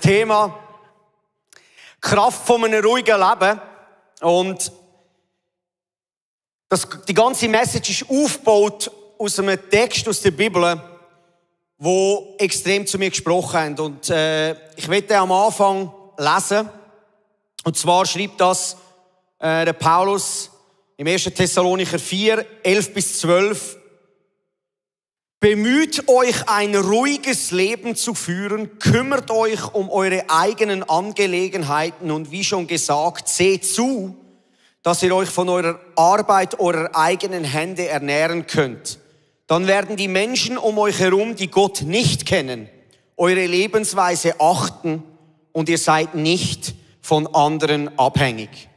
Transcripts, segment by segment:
Thema Kraft von einem ruhigen Leben. Und die ganze Message ist aufgebaut aus einem Text aus der Bibel, wo extrem zu mir gesprochen hat. Und ich werde am Anfang lesen. Und zwar schreibt das der Paulus im 1. Thessalonicher 4, 11-12. Bemüht euch, ein ruhiges Leben zu führen, kümmert euch um eure eigenen Angelegenheiten und wie schon gesagt, seht zu, dass ihr euch von eurer Arbeit, eurer eigenen Hände ernähren könnt. Dann werden die Menschen um euch herum, die Gott nicht kennen, eure Lebensweise achten und ihr seid nicht von anderen abhängig.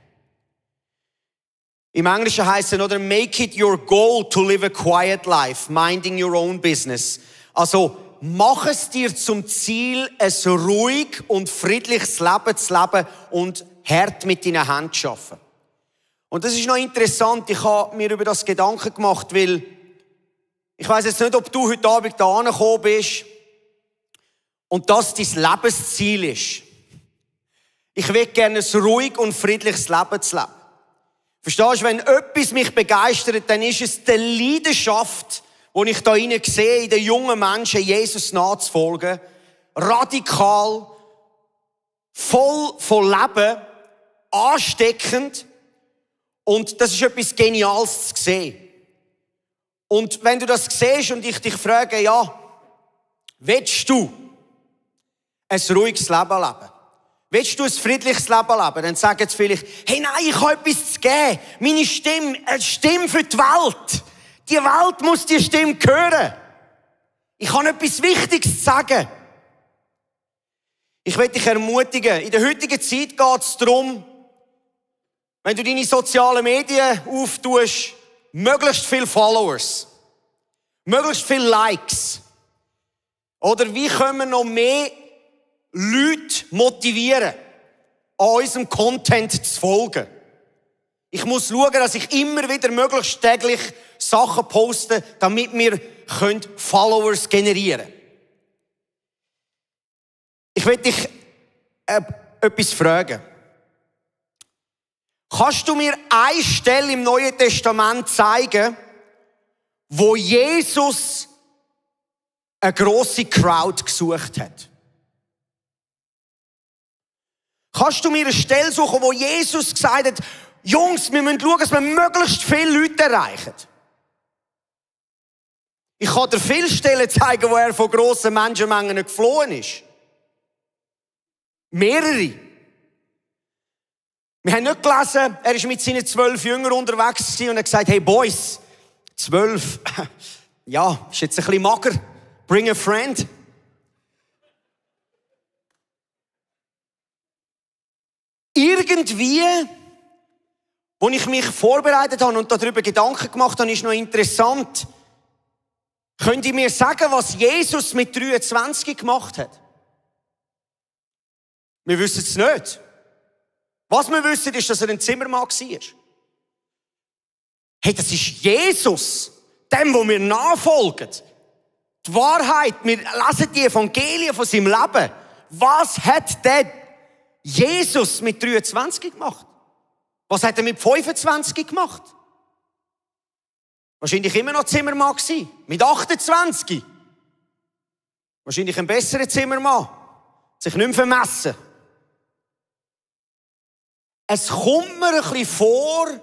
Im Englischen heißt es, oder make it your goal to live a quiet life, minding your own business. Also, mach es dir zum Ziel, ein ruhig und friedliches Leben zu leben und hart mit deinen Händen zu arbeiten. Und das ist noch interessant, ich habe mir über das Gedanken gemacht, weil ich weiss jetzt nicht, ob du heute Abend da angekommen bist und das dein Lebensziel ist. Ich will gerne ein ruhig und friedliches Leben zu leben. Verstehst du, wenn etwas mich begeistert, dann ist es die Leidenschaft, die ich da rein sehe, in den jungen Menschen, Jesus nachzufolgen. Radikal, voll von Leben, ansteckend. Und das ist etwas Geniales zu sehen. Und wenn du das siehst und ich dich frage, ja, willst du ein ruhiges Leben leben? Willst du ein friedliches Leben leben? Dann sagen sie vielleicht, hey nein, ich habe etwas zu geben. Meine Stimme, eine Stimme für die Welt. Die Welt muss die Stimme hören. Ich habe etwas Wichtiges zu sagen. Ich will dich ermutigen. In der heutigen Zeit geht es darum, wenn du deine sozialen Medien auftust, möglichst viele Followers, möglichst viele Likes. Oder wie können wir noch mehr Leute motivieren, an unserem Content zu folgen. Ich muss schauen, dass ich immer wieder möglichst täglich Sachen poste, damit wir Followers generieren können. Ich will dich etwas fragen. Kannst du mir eine Stelle im Neuen Testament zeigen, wo Jesus eine grosse Crowd gesucht hat? Kannst du mir eine Stelle suchen, wo Jesus gesagt hat, Jungs, wir müssen schauen, dass wir möglichst viele Leute erreichen? Ich kann dir viele Stellen zeigen, wo er von grossen Menschenmengen geflohen ist. Mehrere. Wir haben nicht gelesen, er war mit seinen 12 Jüngern unterwegs und hat gesagt, hey Boys, 12, ja, ist jetzt ein bisschen mager, bring a friend. Irgendwie, als ich mich vorbereitet habe und darüber Gedanken gemacht habe, ist noch interessant. Könnt ihr mir sagen, was Jesus mit 23 gemacht hat? Wir wissen es nicht. Was wir wissen, ist, dass er ein Zimmermann war. Hey, das ist Jesus, dem, wo wir nachfolgen. Die Wahrheit, wir lesen die Evangelien von seinem Leben. Was hat der Jesus mit 23 gemacht? Was hat er mit 25 gemacht? Wahrscheinlich immer noch Zimmermann gewesen. Mit 28. Wahrscheinlich ein besserer Zimmermann. Sich nicht mehr vermessen. Es kommt mir ein bisschen vor,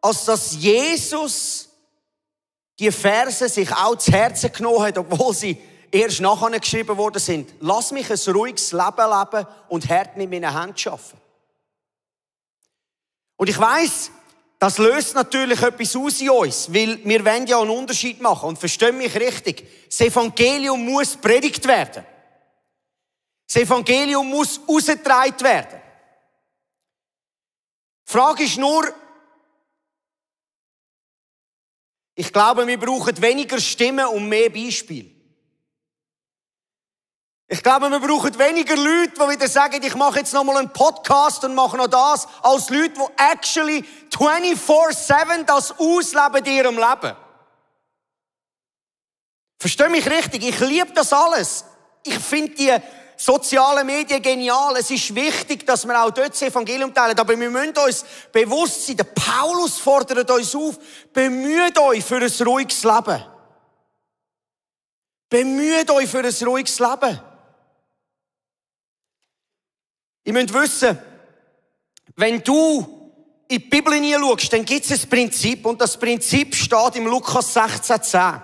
als dass Jesus die Verse sich auch zu Herzen genommen hat, obwohl sie erst nachher geschrieben worden sind. Lass mich ein ruhiges Leben leben und hart mit meinen Händen arbeiten. Und ich weiss, das löst natürlich etwas aus in uns, weil wir wollen ja einen Unterschied machen. Und versteh mich richtig, das Evangelium muss predigt werden. Das Evangelium muss rausgetragen werden. Die Frage ist nur, ich glaube, wir brauchen weniger Stimmen und mehr Beispiele. Ich glaube, wir brauchen weniger Leute, die wieder sagen, ich mache jetzt noch mal einen Podcast und mache noch das, als Leute, die actually 24/7 das ausleben in ihrem Leben. Versteh mich richtig, ich liebe das alles. Ich finde soziale Medien genial. Es ist wichtig, dass wir auch dort das Evangelium teilen. Aber wir müssen uns bewusst sein, der Paulus fordert uns auf, bemüht euch für ein ruhiges Leben. Bemüht euch für ein ruhiges Leben. Ihr müsst wissen, wenn du in die Bibel hineinschaust, dann gibt es ein Prinzip. Und das Prinzip steht im Lukas 16,10.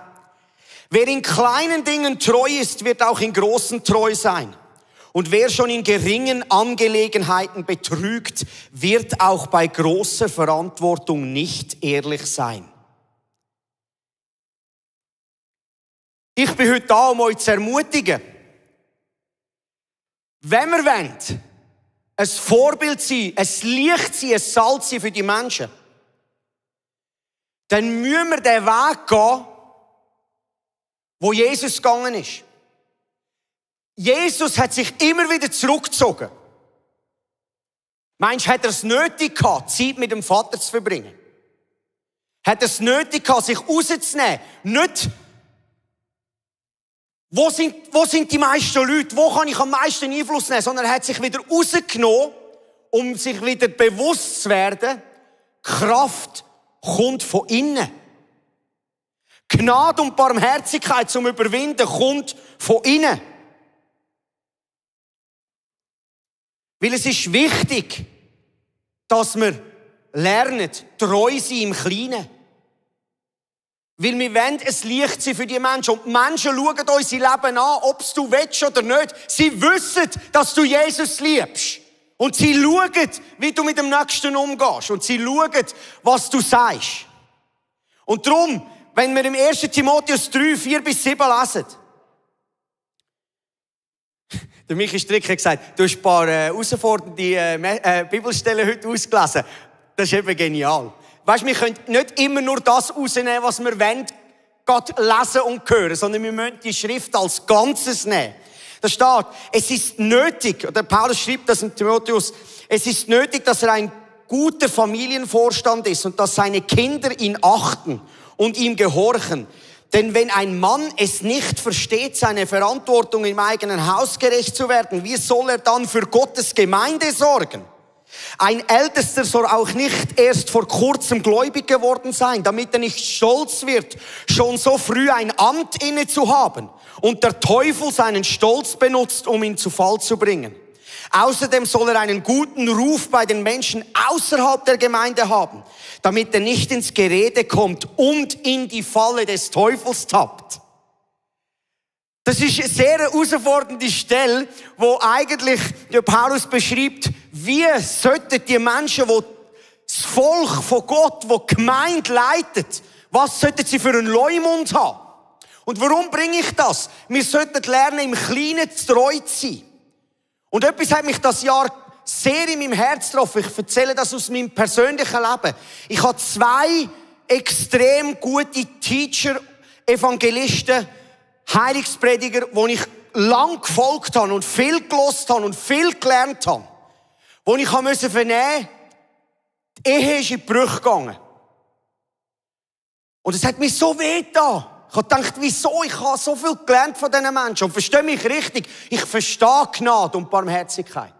Wer in kleinen Dingen treu ist, wird auch in großen treu sein. Und wer schon in geringen Angelegenheiten betrügt, wird auch bei großer Verantwortung nicht ehrlich sein. Ich bin heute da, um euch zu ermutigen. Wenn wir wollen, ein Vorbild sein, ein Licht sein, ein Salz sein für die Menschen, dann müssen wir den Weg gehen, wo Jesus gegangen ist. Jesus hat sich immer wieder zurückgezogen. Meinst du, hat er es nötig gehabt, Zeit mit dem Vater zu verbringen? Hat er es nötig gehabt, sich rauszunehmen? Nicht, wo sind die meisten Leute? Wo kann ich am meisten Einfluss nehmen? Sondern er hat sich wieder rausgenommen, um sich wieder bewusst zu werden, Kraft kommt von innen. Gnade und Barmherzigkeit zum Überwinden kommt von innen. Weil es ist wichtig, dass wir lernen, treu sein im Kleinen. Weil wir wollen ein Licht sein für die Menschen. Und die Menschen schauen unser Leben an, ob es du willst oder nicht. Sie wissen, dass du Jesus liebst. Und sie schauen, wie du mit dem Nächsten umgehst. Und sie schauen, was du sagst. Und darum, wenn wir im 1. Timotheus 3, 4-7 lesen, der Michi Strick hat gesagt, du hast ein paar herausfordernde Bibelstellen heute ausgelesen. Das ist eben genial. Weißt, wir können nicht immer nur das rausnehmen, was wir wollen, Gott lesen und hören, sondern wir müssen die Schrift als Ganzes nehmen. Da steht, es ist nötig, oder Paulus schreibt das in Timotheus, es ist nötig, dass er ein guter Familienvorstand ist und dass seine Kinder ihn achten und ihm gehorchen. Denn wenn ein Mann es nicht versteht, seine Verantwortung im eigenen Haus gerecht zu werden, wie soll er dann für Gottes Gemeinde sorgen? Ein Ältester soll auch nicht erst vor kurzem gläubig geworden sein, damit er nicht stolz wird, schon so früh ein Amt inne zu haben und der Teufel seinen Stolz benutzt, um ihn zu Fall zu bringen. Außerdem soll er einen guten Ruf bei den Menschen außerhalb der Gemeinde haben, damit er nicht ins Gerede kommt und in die Falle des Teufels tappt. Das ist eine sehr herausfordernde Stelle, wo eigentlich der Paulus beschreibt, wie sollten die Menschen, die das Volk von Gott, die Gemeinde leitet, was sollten sie für einen Leumund haben? Und warum bringe ich das? Wir sollten lernen, im Kleinen treu zu sein. Und etwas hat mich das Jahr sehr in meinem Herz getroffen. Ich erzähle das aus meinem persönlichen Leben. Ich habe 2 extrem gute Teacher, Evangelisten, Heilungsprediger, wo ich lang gefolgt habe und viel gehört habe und viel gelernt habe. Wo ich vernehmen musste, die Ehe ist in die Brüche gegangen. Und es hat mich so wehgetan. Ich habe gedacht, wieso? Ich habe so viel gelernt von diesen Menschen. Und verstehe mich richtig, ich verstehe Gnade und Barmherzigkeit.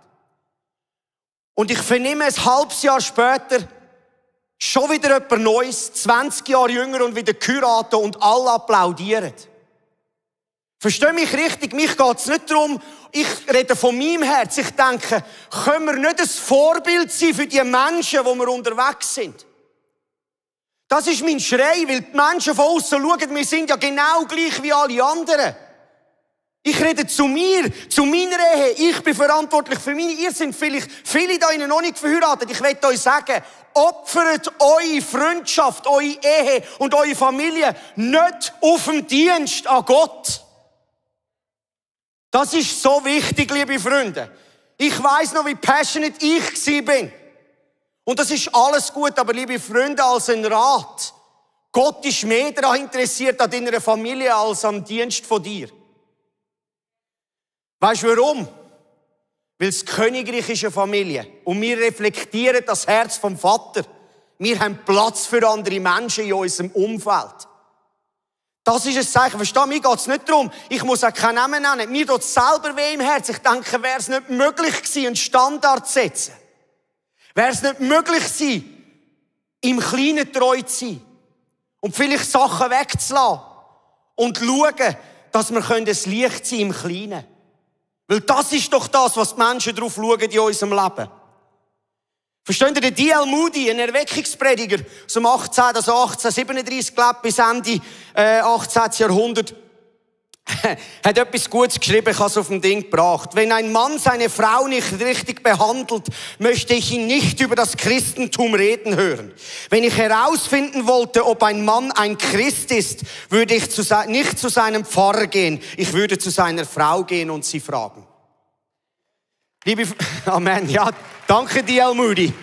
Und ich vernehme ein halbes Jahr später schon wieder jemand Neues, 20 Jahre jünger und wieder geheiratet und alle applaudieren. Versteh mich richtig, mich geht's nicht darum, ich rede von meinem Herz. Ich denke, können wir nicht ein Vorbild sein für die Menschen, wo wir unterwegs sind? Das ist mein Schrei, weil die Menschen von außen schauen, wir sind ja genau gleich wie alle anderen. Ich rede zu mir, zu meiner Ehe. Ich bin verantwortlich für meine. Ihr seid vielleicht viele da innen noch nicht verheiratet. Ich will euch sagen, opfert eure Freundschaft, eure Ehe und eure Familie nicht auf dem Dienst an Gott. Das ist so wichtig, liebe Freunde. Ich weiss noch, wie passionate ich bin. Und das ist alles gut, aber liebe Freunde, als ein Rat. Gott ist mehr daran interessiert an deiner Familie als am Dienst von dir. Weißt du warum? Weil das Königreich ist eine Familie. Und wir reflektieren das Herz vom Vater. Wir haben Platz für andere Menschen in unserem Umfeld. Das ist ein Zeichen. Verstehst du, mir geht es nicht darum, ich muss auch keinen Namen nennen. Mir tut es selber weh im Herz. Ich denke, wäre es nicht möglich gewesen, einen Standard zu setzen? Wäre es nicht möglich gewesen, im Kleinen treu zu sein? Und vielleicht Sachen wegzulassen? Und schauen, dass wir ein Licht sein im Kleinen. Weil das ist doch das, was die Menschen drauf schauen in unserem Leben. Versteht ihr, der D.L. Moody, ein Erweckungsprediger aus dem 1837 gelebt bis Ende 18. Jahrhundert, hat etwas Gutes geschrieben, ich habe es auf dem Ding gebracht. Wenn ein Mann seine Frau nicht richtig behandelt, möchte ich ihn nicht über das Christentum reden hören. Wenn ich herausfinden wollte, ob ein Mann ein Christ ist, würde ich nicht zu seinem Pfarrer gehen, ich würde zu seiner Frau gehen und sie fragen. Amen, ja, danke D.L. Moody.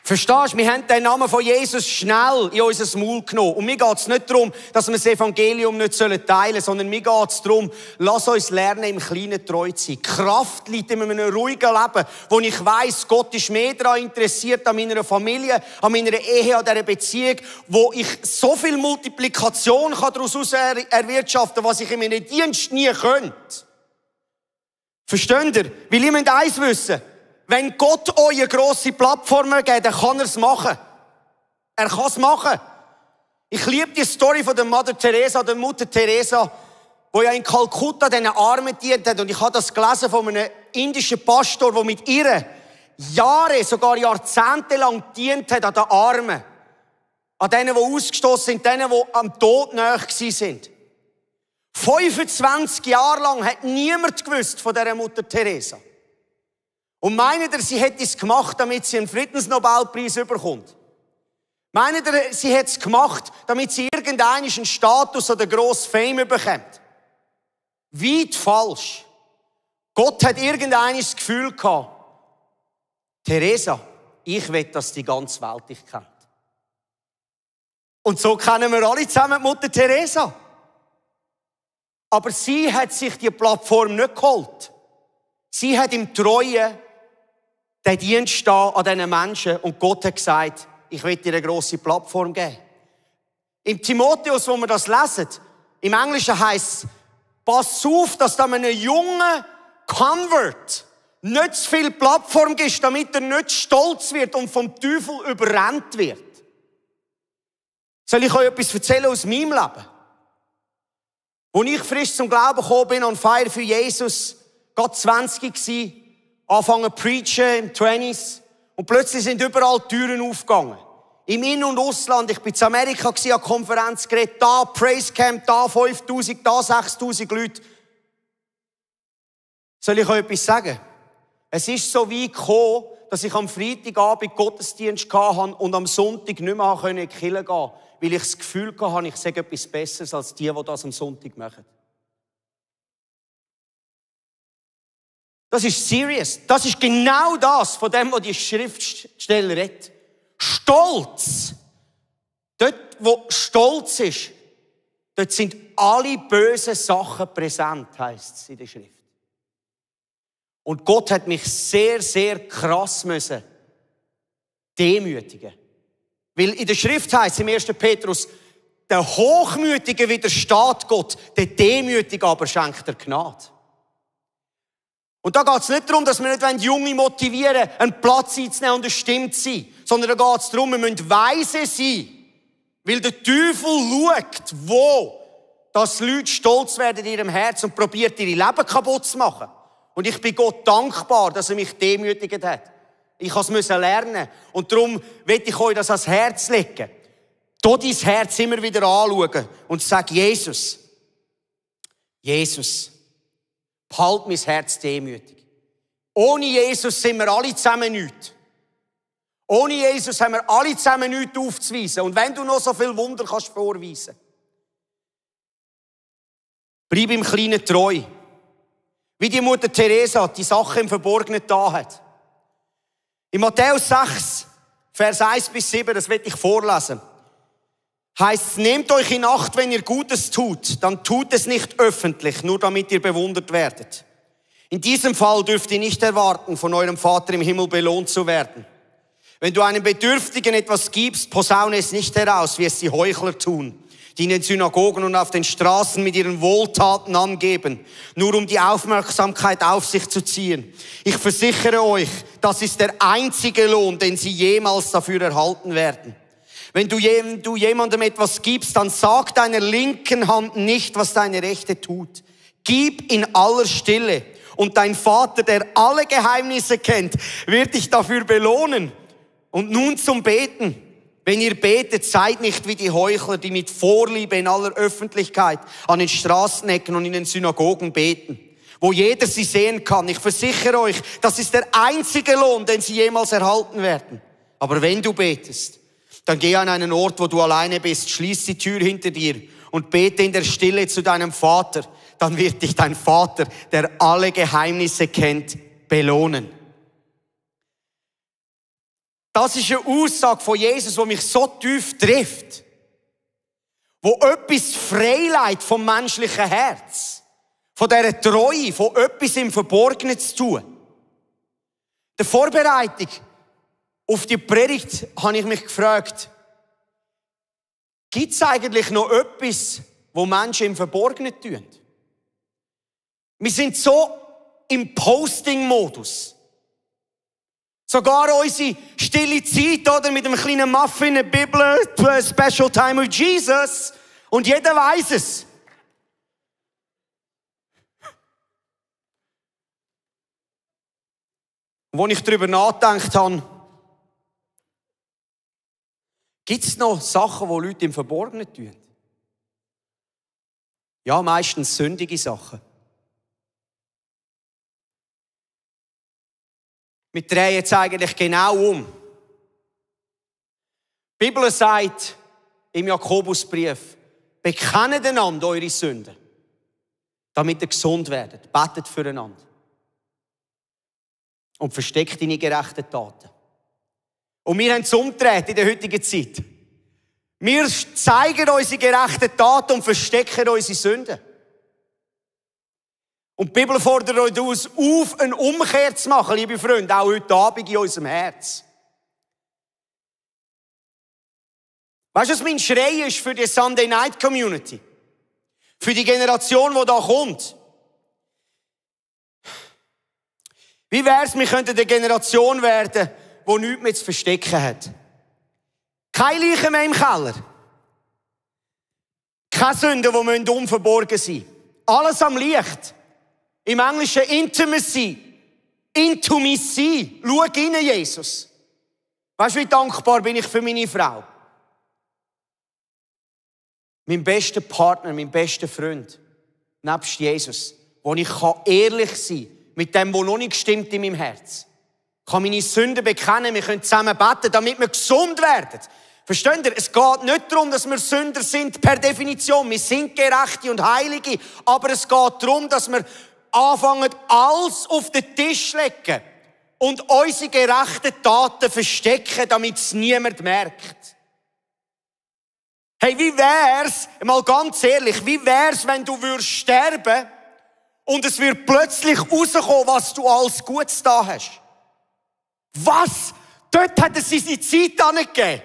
Verstehst du, wir haben den Namen von Jesus schnell in unser Maul genommen. Und mir geht es nicht darum, dass wir das Evangelium nicht teilen sollen, sondern mir geht es darum, lass uns lernen, im Kleinen treu zu sein. Kraft liegt in einem ruhigen Leben, wo ich weiss, Gott ist mehr daran interessiert, an meiner Familie, an meiner Ehe, an dieser Beziehung, wo ich so viel Multiplikation daraus erwirtschaften kann, was ich in meinem Dienst nie könnte. Versteht ihr? Weil ihr müsst eins wissen. Wenn Gott euch eine grosse Plattform gibt, dann kann er es machen. Er kann es machen. Ich liebe die Story von der Mutter Teresa, die ja in Kalkutta diesen Armen dient hat. Und ich habe das gelesen von einem indischen Pastor, der mit ihr Jahre, sogar Jahrzehnte lang dient hat an den Armen. An denen, die ausgestoßen sind, denen, die am Tod nahe sind. 25 Jahre lang hat niemand gewusst von dieser Mutter Teresa. Und meint ihr, sie hätte es gemacht, damit sie einen Friedensnobelpreis bekommt? Meint ihr, sie hätte es gemacht, damit sie irgendeinen Status oder grossen Fame bekommt? Weit falsch. Gott hat irgendeines Gefühl gehabt. Teresa, ich will, dass die ganze Welt dich kennt. Und so kennen wir alle zusammen die Mutter Teresa. Aber sie hat sich die Plattform nicht geholt. Sie hat im Treuen den Dienst an diesen Menschen und Gott hat gesagt, ich will dir eine grosse Plattform geben. Im Timotheus, wo wir das lesen, im Englischen heisst es, pass auf, dass da einem jungen Convert nicht zu viel Plattform gibt, damit er nicht stolz wird und vom Teufel überrannt wird. Soll ich euch etwas erzählen aus meinem Leben? Als ich frisch zum Glauben gekommen bin, on fire für Jesus, gerade 20 gsi, angefangen zu preachen im 20s und plötzlich sind überall Türen aufgegangen. Im In- und Ausland, ich bin in Amerika gsi, an Konferenz geredet, da Praise Camp, da 5'000, da 6'000 Leute. Soll ich euch etwas sagen? Es ist so weit gekommen, dass ich am Freitagabend Gottesdienst hatte und am Sonntag nicht mehr in die Kirche gehen konnte, weil ich das Gefühl hatte, ich sage etwas Besseres als die das am Sonntag machen. Das ist serious. Das ist genau das, von dem, was die Schriftsteller redet. Stolz. Dort, wo Stolz ist, dort sind alle bösen Sachen präsent, heisst es in der Schrift. Und Gott hat mich sehr, sehr krass müssen demütigen. Weil in der Schrift heisst es im 1. Petrus, der Hochmütige widersteht Gott, der Demütige aber schenkt er Gnade. Und da geht es nicht darum, dass wir nicht Junge motivieren wollen, einen Platz einzunehmen und eine Stimme zu sein, sondern da geht es darum, wir müssen weise sein. Weil der Teufel schaut, wo dass Leute stolz werden in ihrem Herz und probiert, ihre Leben kaputt zu machen. Und ich bin Gott dankbar, dass er mich demütigt hat. Ich musste es lernen. Und darum will ich euch das ans Herz legen. Da dein Herz immer wieder anschauen und sag, Jesus, behalt mein Herz demütig. Ohne Jesus sind wir alle zusammen nichts. Ohne Jesus haben wir alle zusammen nichts aufzuweisen. Und wenn du noch so viel Wunder kannst vorweisen. Bleib im Kleinen treu. Wie die Mutter Teresa die Sache im Verborgenen da hat. In Matthäus 6, Vers 1-7, das will ich vorlesen. Heißt, nehmt euch in Acht, wenn ihr Gutes tut, dann tut es nicht öffentlich, nur damit ihr bewundert werdet. In diesem Fall dürft ihr nicht erwarten, von eurem Vater im Himmel belohnt zu werden. Wenn du einem Bedürftigen etwas gibst, posaune es nicht heraus, wie es die Heuchler tun, die in den Synagogen und auf den Straßen mit ihren Wohltaten angeben, nur um die Aufmerksamkeit auf sich zu ziehen. Ich versichere euch, das ist der einzige Lohn, den sie jemals dafür erhalten werden. Wenn du jemandem etwas gibst, dann sag deiner linken Hand nicht, was deine rechte tut. Gib in aller Stille. Und dein Vater, der alle Geheimnisse kennt, wird dich dafür belohnen. Und nun zum Beten. Wenn ihr betet, seid nicht wie die Heuchler, die mit Vorliebe in aller Öffentlichkeit an den Straßenecken und in den Synagogen beten, wo jeder sie sehen kann. Ich versichere euch, das ist der einzige Lohn, den sie jemals erhalten werden. Aber wenn du betest, dann geh an einen Ort, wo du alleine bist, schließ die Tür hinter dir und bete in der Stille zu deinem Vater. Dann wird dich dein Vater, der alle Geheimnisse kennt, belohnen. Das ist eine Aussage von Jesus, die mich so tief trifft. Wo etwas freileitet vom menschlichen Herz. Von dieser Treue, von etwas im Verborgenen zu tun. Der Vorbereitung auf die Predigt habe ich mich gefragt, gibt es eigentlich noch etwas, wo Menschen im Verborgenen tun? Wir sind so im Posting-Modus. Sogar unsere stille Zeit, oder, mit einem kleinen Muffin, eine Bibel, Special Time with Jesus. Und jeder weiß es. Und als ich darüber nachgedacht habe, gibt es noch Sachen, die Leute im Verborgenen tun? Ja, meistens sündige Sachen. Wir drehen jetzt eigentlich genau um. Die Bibel sagt im Jakobusbrief, bekennt einander eure Sünden, damit ihr gesund werdet. Betet füreinander. Und versteckt deine gerechten Taten. Und wir haben es umgedreht in der heutigen Zeit. Wir zeigen unsere gerechten Taten und verstecken unsere Sünden. Und die Bibel fordert uns auf, eine Umkehr zu machen, liebe Freunde, auch heute Abend in unserem Herz. Weißt du, was mein Schrei ist für die Sunday Night Community? Für die Generation, die da kommt. Wie wär's, wir könnten eine Generation werden, die nichts mehr zu verstecken hat. Keine Leichen mehr im Keller. Keine Sünden, die unverborgen sein müssen. Alles am Licht. Im Englischen Intimacy. Intimacy. Schau rein, Jesus. Weißt du, wie dankbar bin ich für meine Frau? Mein bester Partner, mein bester Freund. Nebst Jesus. Wo ich ehrlich sein kann. Mit dem, was noch nicht stimmt in meinem Herz. Ich kann meine Sünden bekennen. Wir können zusammen beten, damit wir gesund werden. Versteht ihr? Es geht nicht darum, dass wir Sünder sind per Definition. Wir sind Gerechte und Heilige. Aber es geht darum, dass wir anfangen, alles auf den Tisch zu legen und unsere gerechten Taten verstecken, damit es niemand merkt. Hey, wie wär's, mal ganz ehrlich, wie wär's, wenn du sterben würdest und es wird plötzlich rauskommen, was du alles Gutes da hast? Was? Dort hat er seine Zeit angegeben.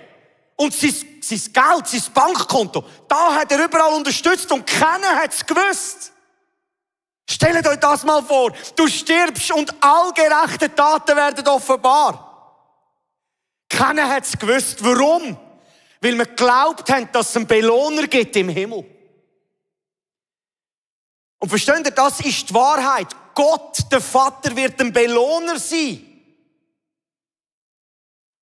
Und sein Geld, sein Bankkonto, da hat er überall unterstützt und keiner hat es gewusst. Stellt euch das mal vor. Du stirbst und all gerechte Taten werden offenbar. Keiner hat es gewusst. Warum? Weil wir geglaubt haben, dass es einen Belohner gibt im Himmel. Und versteht ihr, das ist die Wahrheit. Gott, der Vater, wird ein Belohner sein.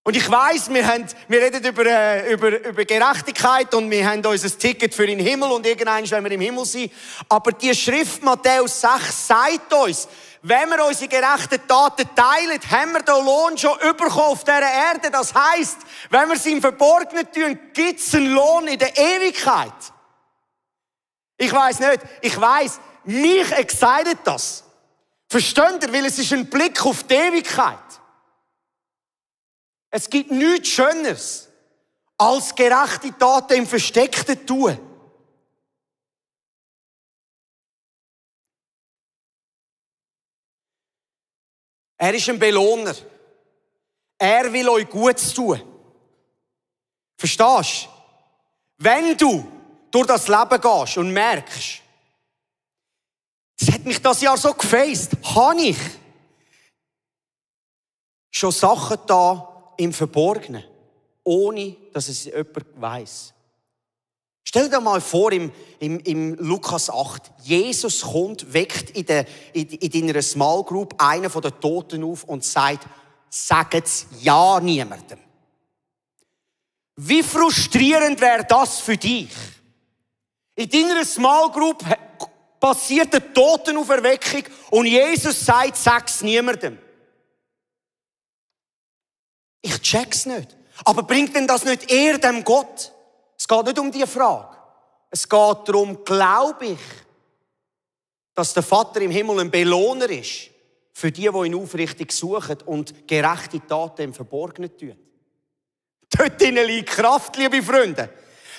Und ich weiss, wir reden über Gerechtigkeit und wir haben unser Ticket für den Himmel und irgendwann werden wir im Himmel sein. Aber die Schrift Matthäus 6 sagt uns, wenn wir unsere gerechten Taten teilen, haben wir den Lohn schon bekommen auf dieser Erde. Das heisst, wenn wir es im Verborgenen tun, gibt es einen Lohn in der Ewigkeit. Ich weiss nicht, ich weiss, mich excited das. Versteht ihr? Weil es ist ein Blick auf die Ewigkeit. Es gibt nichts Schöneres, als gerechte Taten im Versteckten tun. Er ist ein Belohner. Er will euch Gutes tun. Verstehst du? Wenn du durch das Leben gehst und merkst, das hat mich das Jahr so gefaced, habe ich schon Sachen da im Verborgenen, ohne dass es jemand weiss. Stell dir mal vor, im Lukas 8, Jesus kommt, weckt in deiner Small Group einen von den Toten auf und sagt, sagt's ja niemandem. Wie frustrierend wäre das für dich? In deiner Small Group passiert eine Totenauferweckung und Jesus sagt, sag's niemandem. Ich check's nicht. Aber bringt denn das nicht eher dem Gott? Es geht nicht um diese Frage. Es geht darum, glaube ich, dass der Vater im Himmel ein Belohner ist für die ihn aufrichtig suchen und gerechte Taten im Verborgenen tun. Dort drinnen liegt Kraft, liebe Freunde.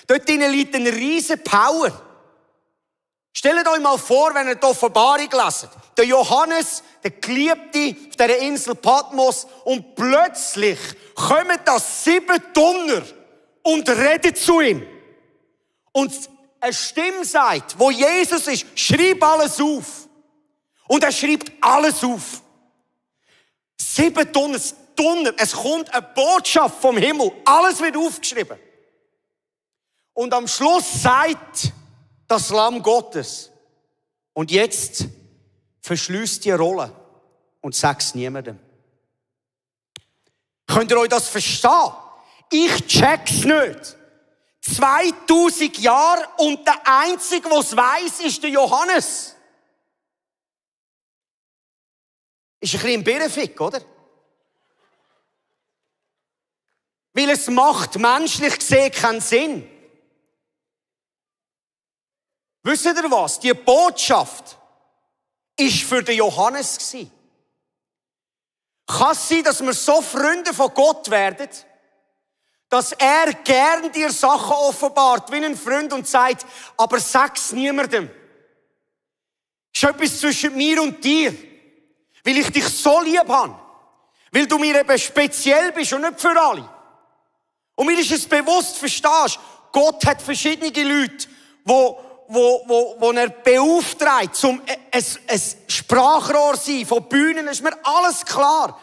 Dort drinnen liegt eine riesen Power. Stellt euch mal vor, wenn ihr die Offenbarung leset. Der Johannes, der Geliebte auf dieser Insel Patmos, und plötzlich kommen da 7 Donner und reden zu ihm. Und eine Stimme sagt, wo Jesus ist, schreib alles auf. Und er schreibt alles auf. 7 Donner, es kommt eine Botschaft vom Himmel. Alles wird aufgeschrieben. Und am Schluss sagt das Lamm Gottes, und jetzt verschließt die Rolle und sagt es niemandem. Könnt ihr euch das verstehen? Ich check's nicht. 2000 Jahre und der Einzige, der es weiss, ist der Johannes. Ist ein bisschen im Birrenfick, oder? Weil es macht menschlich gesehen keinen Sinn. Wisst ihr was? Die Botschaft ist für den Johannes gewesen. Kann es sein, dass wir so Freunde von Gott werden, dass er gern dir Sachen offenbart, wie ein Freund, und sagt, aber sag's niemandem. Es ist etwas zwischen mir und dir, weil ich dich so lieb habe, weil du mir eben speziell bist und nicht für alle. Und mir ist es bewusst, verstehst du, Gott hat verschiedene Leute, wo er beauftragt, um ein Sprachrohr zu sein, von Bühnen, ist mir alles klar.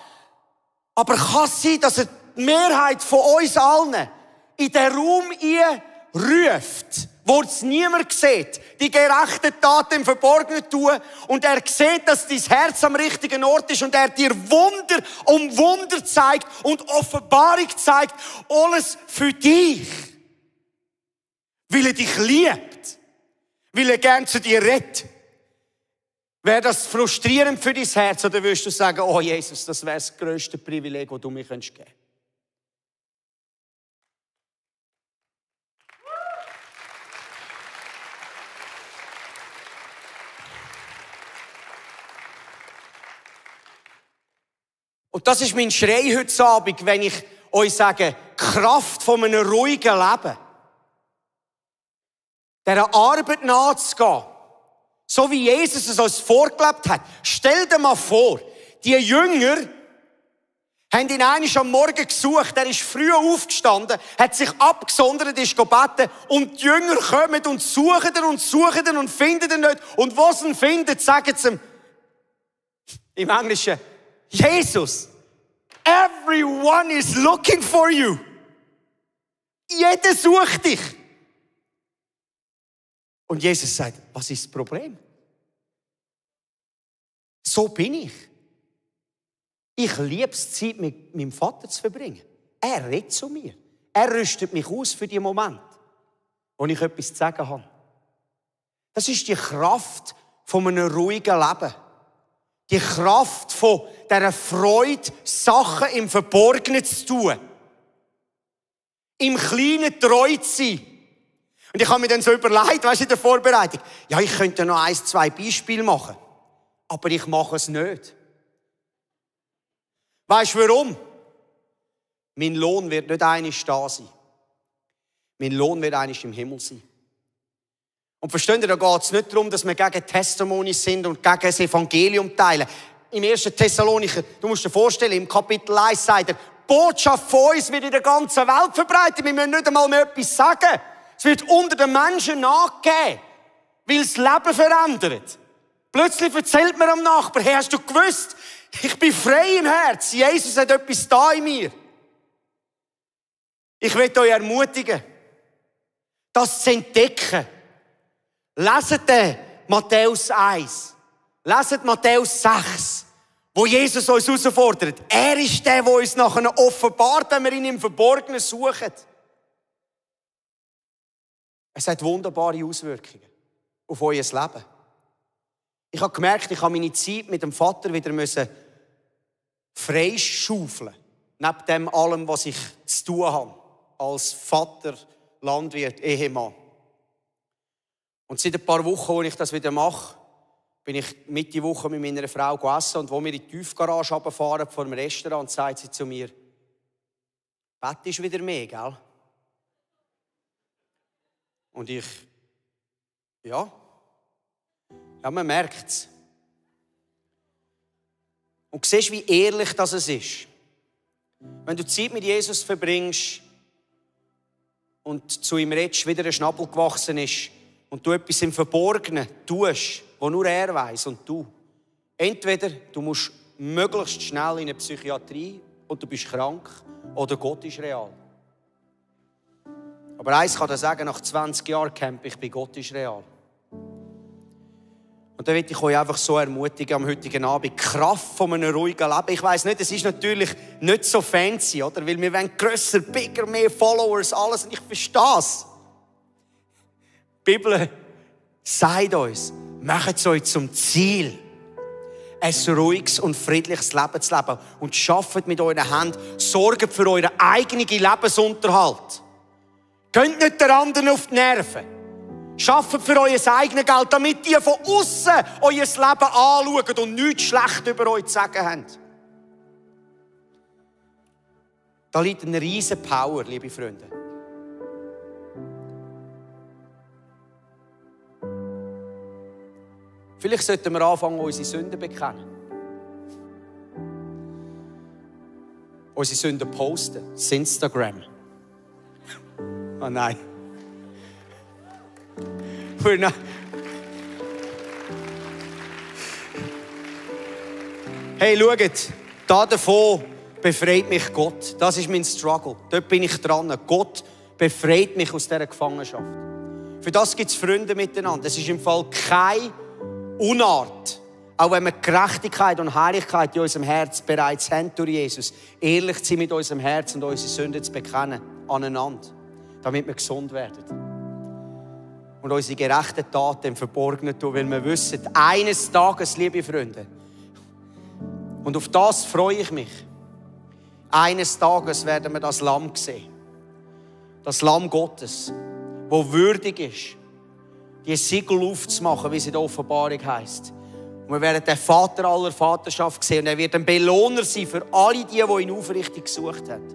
Aber kann es sein, dass er die Mehrheit von uns allen in den Raum ruft, wo es niemand sieht, die gerechten Taten im Verborgenen tun, und er sieht, dass dein Herz am richtigen Ort ist und er dir Wunder um Wunder zeigt und Offenbarung zeigt, alles für dich. Weil er dich liebt. Weil er gern zu dir redet. Wäre das frustrierend für dein Herz, oder würdest du sagen, oh Jesus, das wäre das grösste Privileg, das du mir geben könntest? Und das ist mein Schrei heute Abend, wenn ich euch sage, Kraft von einem ruhigen Leben. Dieser Arbeit nachzugehen, so wie Jesus es uns vorgelebt hat. Stell dir mal vor, die Jünger haben ihn einmal am Morgen gesucht, er ist früh aufgestanden, hat sich abgesondert, ist gebeten, und die Jünger kommen und suchen ihn und finden ihn nicht. Und was sie ihn finden, sagen sie ihm, im Englischen, Jesus, everyone is looking for you. Jeder sucht dich. Und Jesus sagt, was ist das Problem? So bin ich. Ich liebe es, Zeit mit meinem Vater zu verbringen. Er redet zu mir. Er rüstet mich aus für die Momente, wo ich etwas zu sagen habe. Das ist die Kraft von einem ruhigen Leben. Die Kraft von dieser Freude, Sachen im Verborgenen zu tun. Im Kleinen treu zu sein. Und ich habe mir dann so überlegt, weißt du, in der Vorbereitung, ja, ich könnte noch 1, 2 Beispiele machen. Aber ich mache es nicht. Weißt du warum? Mein Lohn wird nicht einmal da sein. Mein Lohn wird einmal im Himmel sein. Und versteht ihr, da geht es nicht darum, dass wir gegen Testimonies sind und gegen das Evangelium teilen. Im 1. Thessalonicher, du musst dir vorstellen, im Kapitel 1 sagt er, Botschaft von uns wird in der ganzen Welt verbreitet. Wir müssen nicht einmal mehr etwas sagen. Es wird unter den Menschen nachgegeben, weil es Leben verändert. Plötzlich erzählt man am Nachbarn, hey, hast du gewusst, ich bin frei im Herzen. Jesus hat etwas da in mir. Ich will euch ermutigen, das zu entdecken. Leset Matthäus 1. Leset Matthäus 6. Wo Jesus uns herausfordert. Er ist der uns nachher offenbart, wenn wir ihn im Verborgenen suchen. Es hat wunderbare Auswirkungen auf euer Leben. Ich habe gemerkt, ich habe meine Zeit mit dem Vater wieder freischaufeln. Neben dem allem, was ich zu tun habe. Als Vater, Landwirt, Ehemann. Und seit ein paar Wochen, als ich das wieder mache, bin ich Mitte Woche mit meiner Frau essen und wo wir in die Tiefgarage runterfahren vor dem Restaurant, sagt sie zu mir, Bett ist wieder mehr, gell? Und ich, ja, man merkt es. Und siehst, wie ehrlich das ist. Wenn du Zeit mit Jesus verbringst und zu ihm redest, wieder ein Schnabel gewachsen ist und du etwas im Verborgenen tust, wo nur er weiss und du. Entweder du musst möglichst schnell in eine Psychiatrie und du bist krank oder Gott ist real. Aber eins kann ich sagen, nach 20 Jahren campe ich bei Gott ist real. Und da will ich euch einfach so ermutigen am heutigen Abend, die Kraft von einem ruhigen Leben. Ich weiss nicht, es ist natürlich nicht so fancy, oder? Weil wir wollen grösser, bigger, mehr Followers, alles. Und ich verstehe es. Die Bibel sagt uns, macht es euch zum Ziel, ein ruhiges und friedliches Leben zu leben. Und schafft mit euren Händen, sorgt für euren eigenen Lebensunterhalt. Geht nicht den anderen auf die Nerven. Schafft für euer eigenes Geld, damit die von außen euer Leben anschauen und nichts schlecht über euch zu sagen haben. Da liegt eine riesige Power, liebe Freunde. Vielleicht sollten wir anfangen, unsere Sünden zu bekennen. Unsere Sünden posten. Das Instagram. Oh nein. Hey, schaut, davon befreit mich Gott. Das ist mein Struggle. Dort bin ich dran. Gott befreit mich aus dieser Gefangenschaft. Für das gibt es Freunde miteinander. Es ist im Fall keine Unart. Auch wenn wir Gerechtigkeit und Heiligkeit in unserem Herz bereits haben durch Jesus, ehrlich zu sein mit unserem Herz und unsere Sünden zu bekennen aneinander, damit wir gesund werden. Und unsere gerechten Taten im Verborgenen tun, weil wir wissen, eines Tages, liebe Freunde, und auf das freue ich mich, eines Tages werden wir das Lamm sehen. Das Lamm Gottes, das würdig ist, die Siegel aufzumachen, wie es in der Offenbarung heisst. Und wir werden den Vater aller Vaterschaft sehen und er wird ein Belohner sein für alle die ihn aufrichtig gesucht haben.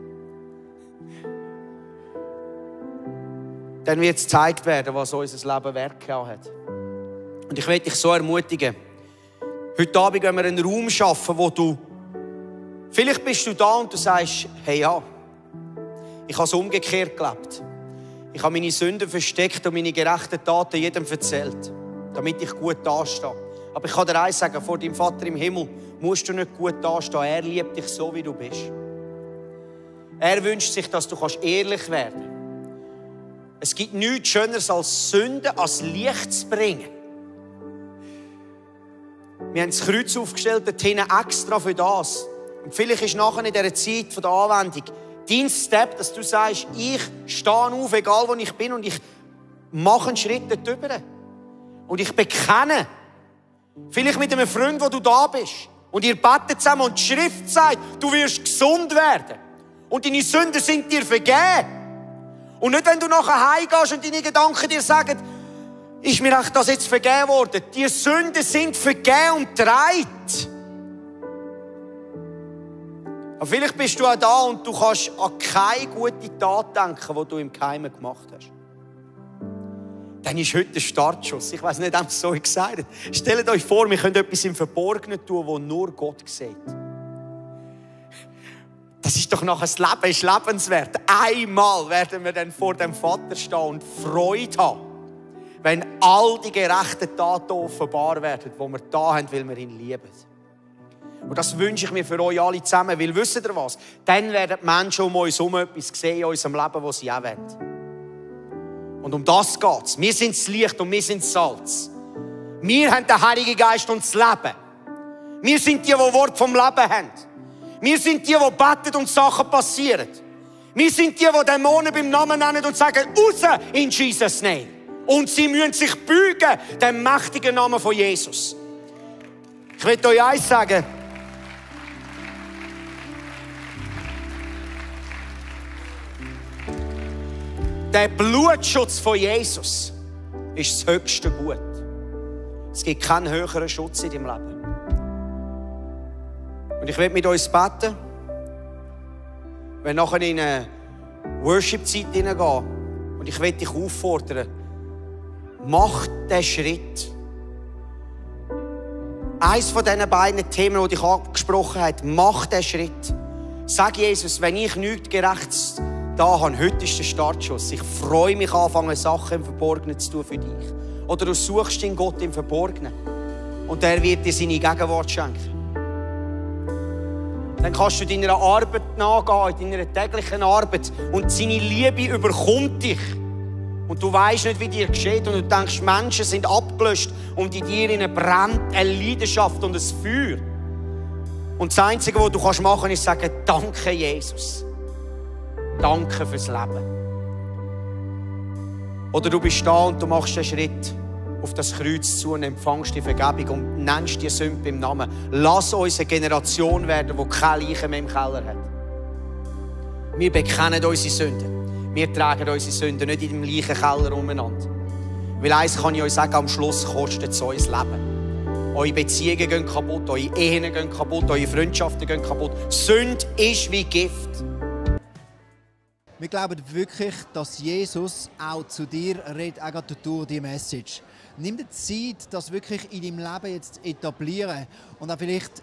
Dann wird es gezeigt werden, was unser Leben Werk hat. Und ich möchte dich so ermutigen, heute Abend wenn wir einen Raum schaffen, wo du, vielleicht bist du da und du sagst, hey ja, ich habe es umgekehrt gelebt. Ich habe meine Sünden versteckt und meine gerechten Taten jedem erzählt, damit ich gut dastehe. Aber ich kann dir eins sagen, vor deinem Vater im Himmel musst du nicht gut dastehen. Er liebt dich so, wie du bist. Er wünscht sich, dass du ehrlich werden kannst. Es gibt nichts Schöneres als Sünden ans Licht zu bringen. Wir haben das Kreuz aufgestellt, dort hinten extra für das. Und vielleicht ist nachher in dieser Zeit der Anwendung dein Step, dass du sagst, ich stehe auf, egal wo ich bin, und ich mache einen Schritt darüber. Und ich bekenne. Vielleicht mit einem Freund, wo du da bist. Und ihr betet zusammen und die Schrift sagt, du wirst gesund werden. Und deine Sünden sind dir vergeben. Und nicht, wenn du nachher heimgehst und deine Gedanken dir sagen, ist mir das jetzt vergeben worden? Die Sünden sind vergeben und getragen. Aber vielleicht bist du auch da und du kannst an keine gute Tat denken, die du im Geheimen gemacht hast. Dann ist heute der Startschuss. Ich weiss nicht, ob es so gesagt hat. Stellt euch vor, wir können etwas im Verborgenen tun, das nur Gott sieht. Das ist doch nachher das Leben, ist lebenswert. Einmal werden wir dann vor dem Vater stehen und Freude haben, wenn all die gerechten Taten offenbar werden, die wir da haben, weil wir ihn lieben. Und das wünsche ich mir für euch alle zusammen, weil wisst ihr was? Dann werden die Menschen um uns herum etwas sehen in unserem Leben, was sie auch wollen. Und um das geht es. Wir sind das Licht und wir sind das Salz. Wir haben den Heiligen Geist und das Leben. Wir sind die Wort vom Leben haben. Wir sind die beten und Sachen passieren. Wir sind die Dämonen beim Namen nennen und sagen, raus in Jesus' Name. Und sie müssen sich beugen, dem mächtigen Namen von Jesus. Ich will euch eins sagen. Der Blutschutz von Jesus ist das höchste Gut. Es gibt keinen höheren Schutz in deinem Leben. Und ich will mit uns beten, wenn nachher in eine Worship-Zeit hineingehen. Und ich will dich auffordern, mach den Schritt. Eines von diesen beiden Themen, die dich angesprochen hat, mach den Schritt. Sag Jesus, wenn ich nichts Gerechtes da habe, heute ist der Startschuss. Ich freue mich, anfangen, Sachen im Verborgenen zu tun für dich. Oder du suchst den Gott im Verborgenen. Und er wird dir seine Gegenwart schenken. Dann kannst du deiner Arbeit nachgehen, deiner täglichen Arbeit. Und seine Liebe überkommt dich. Und du weisst nicht, wie dir geschieht. Und du denkst, Menschen sind abgelöscht. Und in dir brennt eine Leidenschaft und ein Feuer. Und das Einzige, was du machen kannst, ist sagen, danke Jesus. Danke fürs Leben. Oder du bist da und du machst einen Schritt auf das Kreuz zu und empfängst die Vergebung und nennst die Sünde beim Namen. Lass uns eine Generation werden, die keine Leichen mehr im Keller hat. Wir bekennen unsere Sünden. Wir tragen unsere Sünden nicht in dem Leichenkeller umeinander. Weil eins kann ich euch sagen, am Schluss kostet es euer Leben. Eure Beziehungen gehen kaputt, eure Ehen gehen kaputt, eure Freundschaften gehen kaputt. Sünde ist wie Gift. Wir glauben wirklich, dass Jesus auch zu dir redet, auch durch die Message. Nimm dir Zeit, das wirklich in deinem Leben jetzt zu etablieren. Und auch vielleicht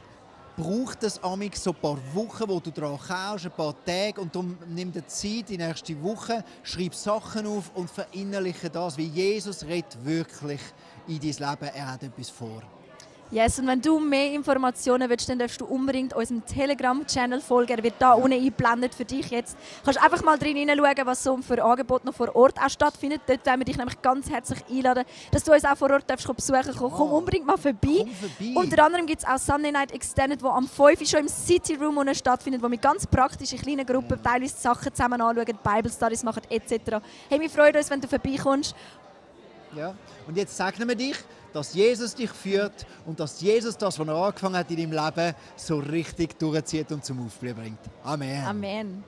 braucht es amig so ein paar Wochen, wo du daran kaufst, ein paar Tage. Und darum nimm dir Zeit, die nächste Woche, schreib Sachen auf und verinnerliche das, wie Jesus redet wirklich in dein Leben. Er hat etwas vor. Yes, und wenn du mehr Informationen willst, dann darfst du unbedingt unserem Telegram-Channel folgen. Er wird da unten eingeblendet für dich jetzt. Du kannst einfach mal drin hineinschauen, was so für Angebote noch vor Ort auch stattfindet. Dort wollen wir dich nämlich ganz herzlich einladen, dass du uns auch vor Ort besuchen darfst. Komm unbedingt mal vorbei. Unter anderem gibt es auch Sunday Night Extended, wo am 5 Uhr schon im City Room unten stattfindet, wo wir ganz praktisch in kleinen Gruppen teilweise Sachen zusammen anschauen, Bible Studies machen etc. Hey, wir freuen uns, wenn du vorbeikommst. Ja. Und jetzt segnen wir dich, dass Jesus dich führt und dass Jesus das, was er angefangen hat in deinem Leben, so richtig durchzieht und zum Aufblühen bringt. Amen. Amen.